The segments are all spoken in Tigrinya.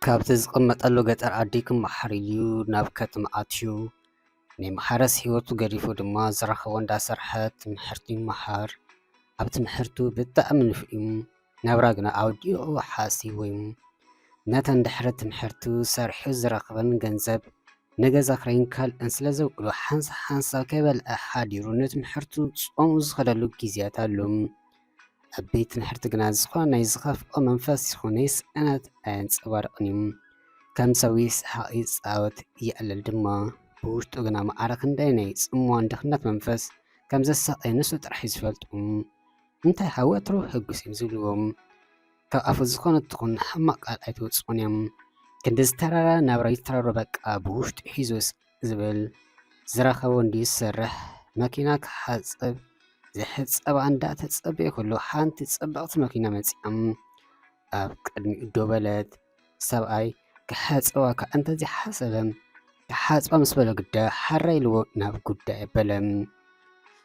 ካብቲ ዝቕመጠሉ ገጠር ዓዲ ክመሓር ኢሉ ናብ ከተማ ኣትዩ፣ ናይ መሓረስ ህይወቱ ገዲፉ ድማ ዝረኸቦ እንዳሰርሐ ትምህርቱ ይመሃር። ኣብ ትምህርቱ ብጣዕሚ ንፉዕ እዩ። ናብራ ግና ኣውዲቑ ሓሲቡ እዩ። ነተን ድሕሪ ትምህርቱ ሰሪሑ ዝረኸበን ገንዘብ ንገዛ ክራይን ካልእን ስለ ዘውዕሎ ሓንሳብ ሓንሳብ ከይበልዐ ሓዲሩ ንትምህርቱ ጾሙ ዝኸደሉ ግዜያት ኣሎ። ኣብ ቤት ትምህርቲ ግና ዝኾነ ናይ ዝኸፍኦ መንፈስ ይኹን ናይ ስእነት ኣየንጸባርቕን እዩ። ከም ሰብ ይስሕቕ ይጻወት የዕልል ድማ። ብውሽጡ ግና ማዕረ ክንደይ ናይ ጽምዋን ድኽነት መንፈስ ከም ዘሳቐየ ንሱ ጥራሕ እዩ ዝፈልጦ። እንታይ ሓወትሩ ህጉስ እዮም ዝብልዎም። ካብ ኣፉ ዝኾነ ትኹን ሕማቕ ቃል ኣይትወጽኡን እዮም። ክንዲ ዝተራራ ናብራ ይተራሮ በቃ ብውሽጡ ሒዙ ዝብል ዝረኸቦ እንዲ ዝሰርሕ መኪና ክሓጽብ ዝሕጸባ እንዳተጸበየ ከሎ ሓንቲ ጽብቕቲ መኪና መጺኣም ኣብ ቅድሚኡ ደው በለት። ሰብኣይ ክሓጽባ ከዓ እንተዘይሓሰበ ክሓጽባ ምስ በሎ ግዳ ሓራ ኢልዎ ናብ ጉዳይ ኣበለ።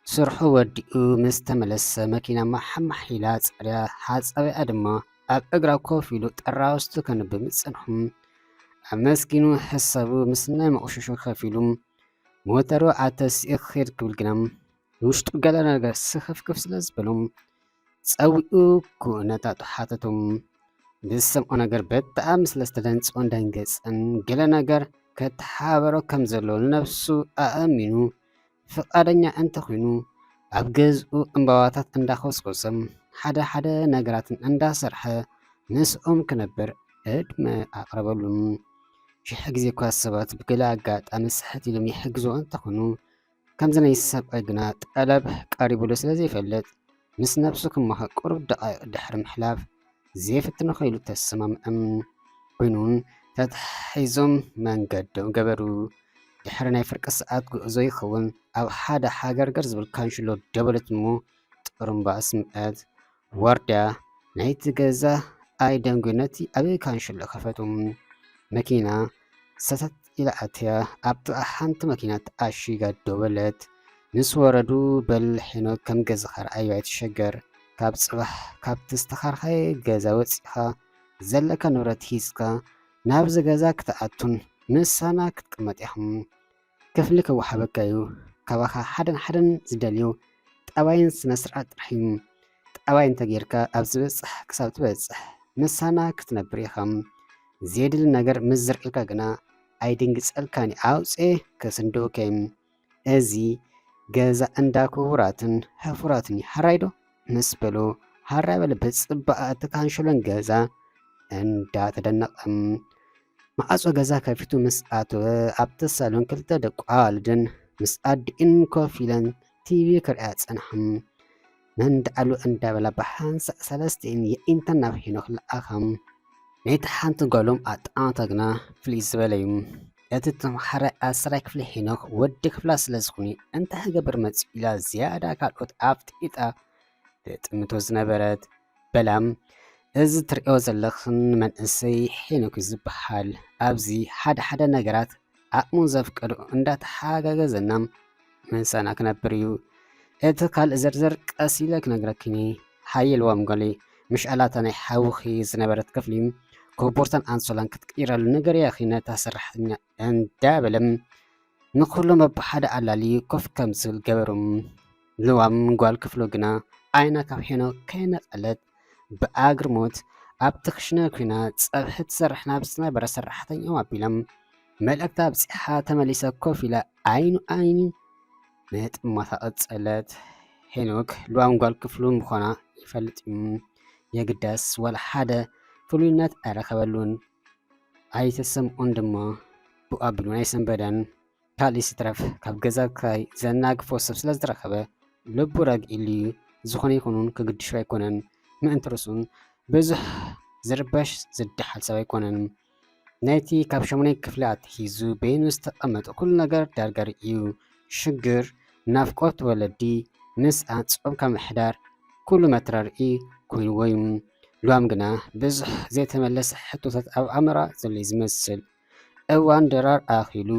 ስርሑ ወዲኡ ምስ ተመለሰ መኪና ማሕማሕ ኢላ ጸርያ ሓጻቢኣ ድማ ኣብ እግራ ኮፍ ኢሉ ጠራውስቱ ከንብብ ምጸንሑ። ኣመስጊኑ ሕሳቡ ምስ ናይ መቑሸሹ ከፊሉ ሞተሩ ኣተሲኡ ክኸይድ ክብል ግና ውሽጡ ገለ ነገር ስኽፍክፍ ስለ ዝበሎም ጸዊኡ ክነታቱ ሓተቶም። ዝሰምዖ ነገር ብጣዕሚ ስለ ዝተደንጸኦን ደንገጸን ገለ ነገር ከተሓባበሮ ከም ዘሎ ንነብሱ ኣእሚኑ ፍቓደኛ እንተኾይኑ ኣብ ገዝኡ ዕምባባታት እንዳኾስኮሰ ሓደ ሓደ ነገራትን እንዳሰርሐ ምስኦም ክነብር ዕድመ ኣቕረበሉ። ሽሕ ግዜ እኳ ሰባት ብገለ ኣጋጣሚ ስሕት ኢሎም ይሕግዝዎ እንተኾኑ ከምዚ ናይ ሰብኣይ ግና ጠለብ ቀሪቡሉ ስለ ዘይፈልጥ ምስ ነብሱ ክመሃር ቁሩብ ደቓይቕ ድሕሪ ምሕላፍ ዘይፍትኖ ከይሉ ተሰማምዐም። ኮይኑን ተታሒዞም መንገዶም ገበሩ። ድሕሪ ናይ ፍርቂ ሰዓት ጉዕዞ ይኸውን ኣብ ሓደ ሃገርገር ዝብል ካንሽሎ ደበለት እሞ ጥሩምባ ኣስምዐት። ዋርድያ ናይቲ ገዛ ኣይደንጎ ነቲ ኣብ ካንሽሎ ከፈቱ። መኪና ሰተት ኢላ ኣትያ ኣብ ጥቓ ሓንቲ መኪና ተኣሺጋ ደው በለት። ምስ ወረዱ በል ሄኖክ ከም ገዛኻ ርኣዮ ኣይትሸገር። ካብ ጽባሕ ካብቲ ዝተኻርኻየ ገዛ ወጺኻ ዘለካ ንብረት ሂዝካ ናብዚ ገዛ ክትኣቱን ምሳና ክትቅመጥ ኢኹም። ክፍሊ ክወሃበካ እዩ። ካባኻ ሓደን ሓደን ዝደልዮ ጠባይን ስነ ስርዓት ጥራሕ እዩ። ጠባይ እንተጌርካ ኣብ ዝበጽሕ ክሳብ ትበጽሕ ምሳና ክትነብር ኢኻ። ዘየድሊ ነገር ምስ ዘርእልካ ግና ኣይድንግጸልካን ኣውጽኤ ከስንድወካ እየ። እዚ ገዛ እንዳ ክቡራትን ሕፉራትን እዩ። ሃራይ ዶ? ምስ በሎ ሃራይ በለ ብጽባቐ እቲ ካንሸሎን ገዛ እንዳተደነቐ። ማዕጾ ገዛ ከፊቱ ምስ ኣተወ ኣብቲ ሳሎን ክልተ ደቁ ኣዋልድን ምስ ኣዲኡን ኮፍ ኢለን ቲቪ ክርእያ ጸንሐ። መንደዓሉ እንዳበላ ብሓንሳእ ሰለስቲኤን የዒንተን ናብ ሄኖክ ለኣኻ። ናይቲ ሓንቲ ጓሎም ኣጠማምታ ግና ፍልይ ዝበለ እዩ። እቲ ተምሃራይ ዓሰርተ ክፍሊ ሄኖክ ወዲ ክፍላ ስለ ዝኾነ እንታይ ክገብር መጺኡ ኢላ ዝያዳ ካልኦት ኣፍጢጣ ትጥምቶ ዝነበረት። በላም እዚ ትርእዮ ዘለኽን መንእሰይ ሄኖክ እዩ ዝበሃል። ኣብዚ ሓደ ሓደ ነገራት ዓቕሙ ዘፍቀዶ እንዳተሓጋገዘና ምሳና ክነብር እዩ። እቲ ካልእ ዝርዝር ቀስ ኢለ ክነግረኪኒ። ሓየል ዋም ጓለይ፣ ምሽ ኣላታ ናይ ሓውኺ ዝነበረት ክፍሊ ኮቦርታን ኣንሶላን ክትቅይረሉ ንገርያኺ ነታ ሰራሕተኛ እንዳበለ ንኹሎም በብሓደ ኣላልዩ ኮፍ ከም ዝብል ገበሮም። ልዋም ጓል ክፍሉ ግና ዓይና ካብ ሄኖክ ከይነቐለት ብኣግርሞት ኣብቲ ክሽነ ኮይና ጸብሒ ትሰርሕ ናብ ዝነበረ ሰራሕተኛኦም ኣቢላ መልእኽታ ኣብጺሓ ተመሊሳ ኮፍ ኢላ ዓይኑ ዓይኒ ምጥማታ ቀጸለት። ሄኖክ ልዋም ጓል ክፍሉ ምዃና ይፈልጥ እዩ። የግዳስ ዋላ ሓደ ፍሉይነት ኣይረኸበሉን። ኣይተሰምዖን ድማ ብኡ ኣቢሉ ኣይሰንበደን። ካልእ ይትረፍ ካብ ገዛ ክራይ ዘናግፎ ሰብ ስለ ዝረኸበ ልቡ ረግኢሉ እዩ። ዝኾነ ይኹኑን ክግድሾ ኣይኮነን። ምእንቲ ርእሱን ብዙሕ ዝርበሽ ዝደሓል ሰብ ኣይኮነን። ናይቲ ካብ ሸሞናይ ክፍሊ ኣትሒዙ በይኑ ዝተቐመጠ ኩሉ ነገር ዳርጋ ርእዩ። ሽግር፣ ናፍቆት ወለዲ፣ ምስኣ፣ ጾምካ ምሕዳር ኩሉ መተራርኢ ኮይንዎ እዩ። ልዋም ግና ብዙሕ ዘይተመለሰ ሕቶታት ኣብ ኣእምራ ዘሎ እዩ ዝመስል። እዋን ድራር ኣኺሉ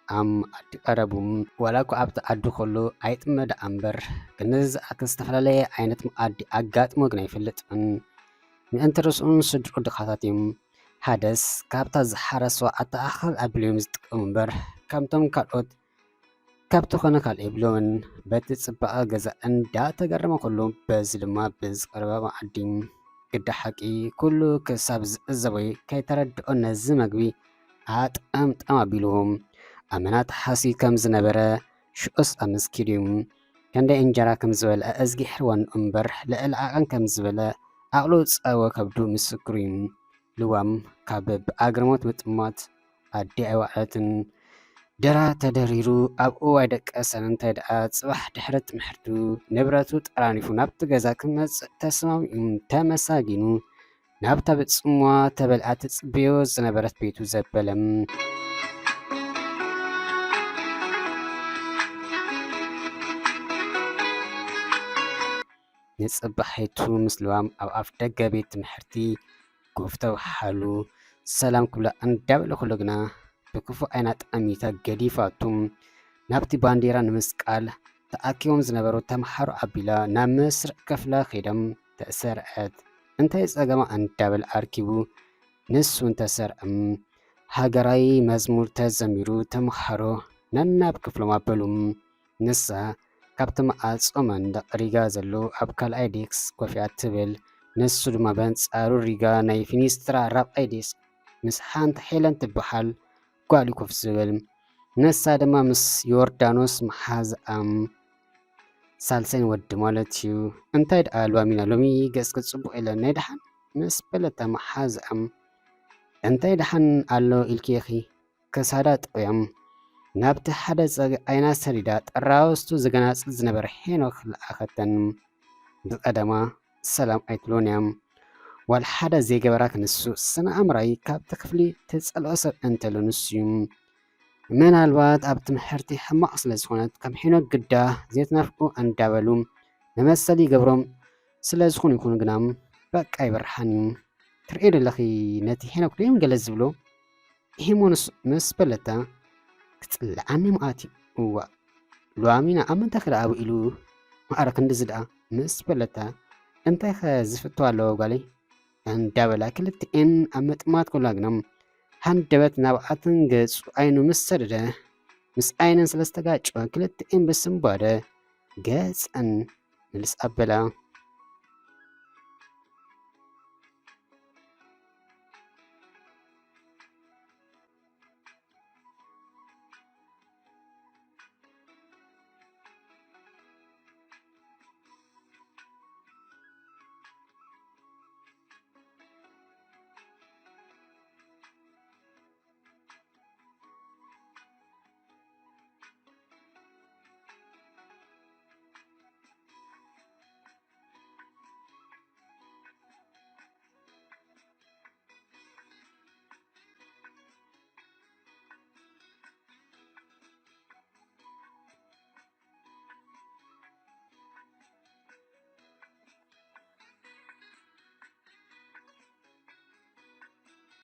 ኣብ መኣዲ ቀረቡ። ዋላ እኳ ኣብቲ ዓዲ ከሎ ኣይጥመ ደኣ እምበር፣ ክንድዚ ዝኣክል ዝተፈላለየ ዓይነት መኣዲ ኣጋጥሞ ግን ኣይፈልጥን። ምእንቲ ርእሱን ስድርኡ ድኻታት እዮም። ሓደስ ካብታ ዝሓረስዋ ኣተኣኻኽል ኣቢሎም ዝጥቀሙ እምበር፣ ከምቶም ካልኦት ከብቲ ኾነ ካልእ የብሎምን። በቲ ጽባቐ ገዛ እንዳተገረመ ኩሉ፣ በዚ ድማ ብዝቐረበ መኣዲ ግዳ ሓቂ ኩሉ ክሳብ ዝዕዘቦ ከይተረድኦ ነዚ መግቢ ኣጠምጠም ኣቢሉ። ኣመና ተሓስዩ ከም ዝነበረ ሽዑስ ኣመስኪሩ እዩ። ክንደይ እንጀራ ከም ዝበልዐ እዝጊ ሕርወን እምበር፣ ልዕሊ ዓቐን ከም ዝበለ ዓቕሉ ጸወ ከብዱ ምስክሩ እዩ። ልዋም ካብ ብኣግርሞት ምጥማት ኣዲ ኣይወዓለትን። ደራ ተደሪሩ ኣብኡ ኣይደቀሰን። እንታይ ደኣ ጽባሕ ድሕሪ ትምህርቱ ንብረቱ ጠራኒፉ ናብቲ ገዛ ክመጽእ ተስማሚዑ ተመሳጊኑ ናብታ ብጽምዋ ተበልዓ ትጽበዮ ዝነበረት ቤቱ ዘበለ። ንጽባሒቱ ምስ ልዋም ኣብ ኣፍ ደገ ቤት ትምህርቲ ጎፍ ተባሃሉ። ሰላም ክብላ እንዳበለ ኩሉ ግና ብክፉእ ዓይና ጠሚታ ገዲፋቱ። ናብቲ ባንዴራ ንምስቃል ተኣኪቦም ዝነበሩ ተምሃሮ ኣቢላ ናብ መስርዕ ክፍላ ከይዶም ተሰርዐት። እንታይ ጸገማ እንዳበለ ኣርኪቡ ንሱ እውን ተሰርዐም። ሃገራዊ መዝሙር ተዘሚሩ ተምሃሮ ነናብ ክፍሎም ኣበሉ። ንሳ ካብቲ መዓጾ መንደቕ ሪጋ ዘሎ ኣብ ካልኣይ ዴስክ ኮፍ እያ ትብል። ንሱ ድማ በንጻሩ ሪጋ ናይ ፊኒስትራ ራብዓይ ዴስክ ምስ ሓንቲ ሄለን ትበሃል ጓል እዩ ኮፍ ዝብል። ንሳ ድማ ምስ ዮርዳኖስ መሓዝኣም ሳልሳይን ወዲ ማለት እዩ። እንታይ ደኣ ሉዋሚና ሎሚ ገጽኪ ጽቡቕ የለን ናይ ደሓን ምስ በለታ መሓዝኣም እንታይ ደሓን ኣሎ ኢልኪ ኢኺ ክሳዳ ጠውያም ናብቲ ሓደ ጸግዒ ዓይና ሰዲዳ ጠራውስቱ ዝገናጽል ዝነበረ ሄኖክ ለኣኸተን። ብቐደማ ሰላም ኣይትብሎን እያ። ዋላ ሓደ ዘይገበራ ክንሱ ስነ ኣምራይ ካብቲ ክፍሊ ትጸልኦ ሰብ እንተሎ ንሱ እዩ። ምናልባት ኣብ ትምህርቲ ሕማቕ ስለ ዝኾነት ከም ሄኖክ ግዳ ዘይትናፍቁ እንዳበሉ መመሰሊ ይገብሮም ስለ ዝኾኑ ይኹኑ ግና በቃ ይበርሓን እዩ። ትርእዮ ዘለኺ ነቲ ሄኖክ ድዮም ገለ ዝብሎ? ኢሂሞንስ ምስ በለታ፣ ክጽልዓኒ መኣት እዩ። እዋእ፣ ሉዋሚና ኣብ ምንታይ ከ ደኣ ውዒሉ? ማዕረ ክንድዚ ደኣ ምስ በለታ፣ እንታይኸ ዝፍትዋ ኣለዎ ጓለይ? እንዳበላ ክልቲኤን ኣብ ምጥማት ኮላ ግና፣ ሃንደበት ናብኣተን ገጹ ዓይኑ ምስ ሰደደ፣ ምስ ዓይነን ስለ ዝተጋጨወ፣ ክልቲኤን ብስንባደ ገጸን ምልስ ኣበላ።